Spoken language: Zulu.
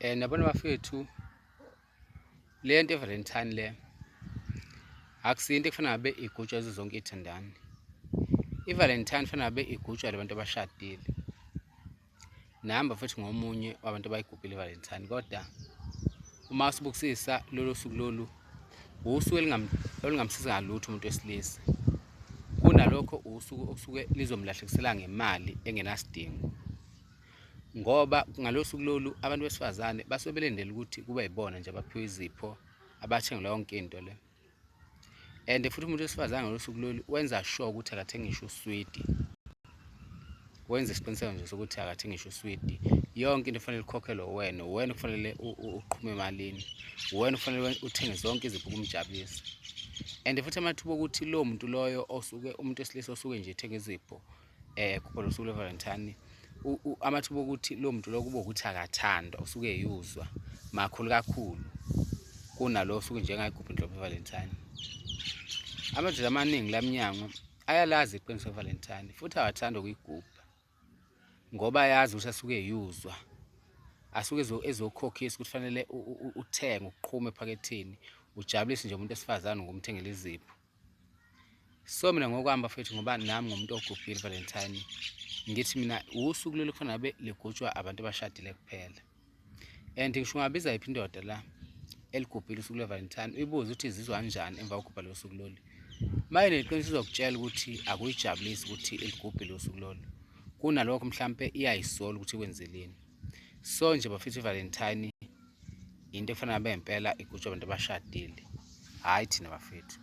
Nabona bafethu, le nto e-Valentine le akusiyo into ekufanele ngabe igujwa yizo zonke iy'thandani. I-Valentine kufanele ngabe igujwa labantu abashadile. Nami bafethu ngomunye wabantu abayigubhile i-Valentine, kodwa uma usibukisisa lolu suku lolu usuku olungamsiza ngalutho umuntu wesilisa. Kunalokho usuku okusuke lizomlahlekisela ngemali engenasidingo, ngoba ngalolu suku lolu abantu besifazane basuke belindele ukuthi kube yibona nje abaphiwa izipho, abathengelwa yonke into le. And futhi umuntu wesifazane ngalolu suku lolu wenza sure ukuthi akathengi ngisho uswidi, wenza isiqiniseko nje sokuthi akathengi ngisho uswidi. Yonke into kufanele ikhokhelwe wena, wena kufanele uqhume emalini, wena kufanele uthenge zonke izipho ukumjabulisa. And futhi amathuba okuthi lowo muntu loyo osuke umuntu wesilisa osuke nje ethenga izipho gubha losuku lwe-Valentine, amathuba okuthi lowo muntu lowo kube ukuthi akathandwa, usuke eyuzwa makhulu kakhulu kunalo osuke nje engayigubhi nhlobo i-Valentine. Amadoda amaningi la mnyango ayalazi iqiniso le-Valentine futhi awathandi ukuyigubha ngoba ayazi ukuthi asuke eyuzwa, asuke ezokhokhisa ukuthi fanele uthenge uqhume ephaketheni ujabulise nje umuntu wesifazane ngokumthengela izipho. So mina ngokwami bafethu, ngoba nami ngumuntu ogubhile Valentine, ngithi mina usuku lolu kufanele ngabe ligujwa abantu abashadile kuphela. And ngisho ungabiza yiphi indoda la eligubhile usuku lwe-Valentine, uyibuze ukuthi izizwa kanjani emva kokugubha lolu suku lolu. Uma eneqiniso izokutshela ukuthi akuyijabulisi ukuthi iligubhile usuku lolu, kunalokho mhlampe iyayisola ukuthi kwenzeleni. So nje bafethu, i-Valentine into efanele ngabe ngempela igujwa abantu abashadile, hhayi thina bafethu.